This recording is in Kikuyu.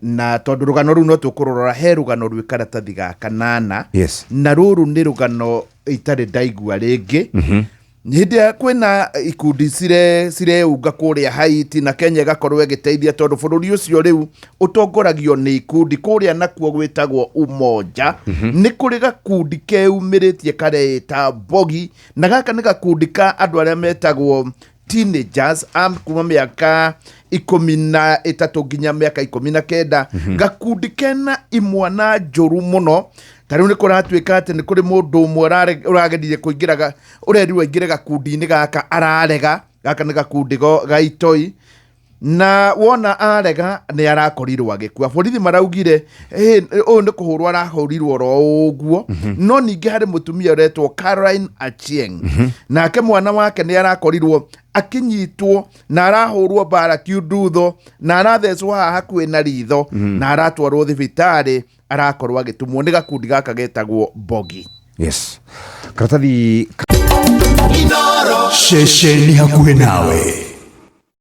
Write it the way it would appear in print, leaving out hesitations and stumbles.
Na tondũ rũgano rũu no tũkũrũrora, he rũgano rwĩ karatathi ga kanana. Na rũrũ nĩ rũgano itarĩ ndaigua rĩngĩ. Hĩndĩ ĩrĩa kwĩna ikundi cireunga kũrĩa Haiti na Kenya ĩgakorwo ĩgĩteithia, tondũ bũrũri ũcio rĩu ũtongoragio nĩ ikundi kũrĩa nakuo gwĩtagwo Umoja. Nĩ kũrĩ gakundi keumĩrĩtie kareĩta Mbogi, na gaka nĩ gakundi ka andũ arĩa metagwo teenagers a kuma mĩaka 13 nginya mĩaka 19. Gakundi kena imwana njũru mũno. Ta rĩu nĩ kũratuĩka atĩ nĩ kũrĩ mũndũ ũmwe ũrageririe kũingĩra ũrerirwo aingĩre gakundi-inĩ gaka, ararega. Gaka nĩ gakundi ga itoi, na wona arega nĩ arakorirwo agĩkua. Borithi maraugire, "Ĩ, ũyũ nĩ kũhũrwo arahũrirwo oro ũguo." No ningĩ harĩ mũtumia ũretwo Caroline Achieng, nake mwana wake nĩ arakorirwo akinyitwo na arahũrwo mbara kiundutho na arathecwo haha hakuhĩ na ritho na aratwarwo thibitarĩ, arakorwo agĩtumwo nĩ gakundi gaka getagwo Mbogi. Yes, karatathi. Ceceni hakuhĩ nawe.